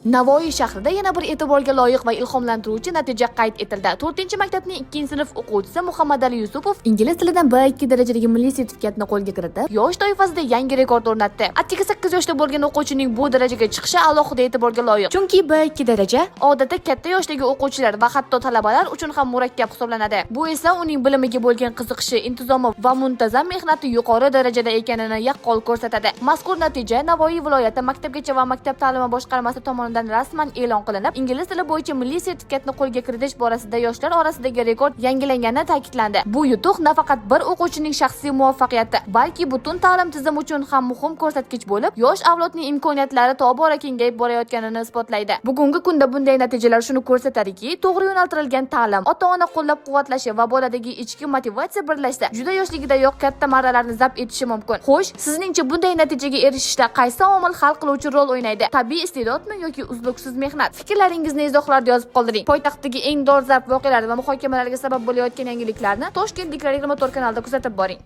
Navoiy shahrida yana bir e'tiborga loyiq va ilhomlantiruvchi natija qayd etildi. 4-maktabning 2-sinf o'quvchisi Muhammadali Yusupov ingliz tilidan B2 darajadagi milliy sertifikatni qo'lga kiritib, yosh toifasida yangi rekord o'rnatdi. Atigi 8 yoshda bo'lgan o'quvchining bu darajaga chiqishi alohida e'tiborga loyiq. Chunki B2 daraja odatda katta yoshdagi o'quvchilar va hatto talabalar uchun ham murakkab hisoblanadi. Bu esa uning bilimiga bo'lgan qiziqishi, intizomi va muntazam mehnati yuqori darajada ekanini yaqqol ko'rsatadi. Mazkur natija Navoiy viloyati maktabgacha va maktab ta'limi boshqarmasi tomonidan rasman e'lon qilinib, ingliz tili bo'yicha milliy sertifikatni qo'lga kiritish borasida yoshlar orasidagi rekord yangilangani ta'kidlandi. Bu yutuq nafaqat bir o'quvchining shaxsiy muvaffaqiyati, balki butun ta'lim tizimi uchun ham muhim ko'rsatkich bo'lib, yosh avlodning imkoniyatlari tobora kengayib borayotganini isbotlaydi. Bugungi kunda bunday natijalar shuni ko'rsatadiki, to'g'ri yo'naltirilgan ta'lim, ota-ona qo'llab-quvvatlashi va boladagi ichki motivatsiya birlashsa, juda yoshligidayoq katta marralarni zabt etishi mumkin. Xo'sh, sizningcha bunday natijaga erishishda qaysi omil hal qiluvchi rol o'ynaydi? Tabiiy iste'dodmi yoki uzluksiz mehnat? Fikrlaringizni izohlarda yozib qoldiring. Poytaxtdagi eng dolzarb voqealar va muhokamalarga sabab bo'layotgan yangiliklarni Toshkentliklar 24 kanalida kuzatib boring.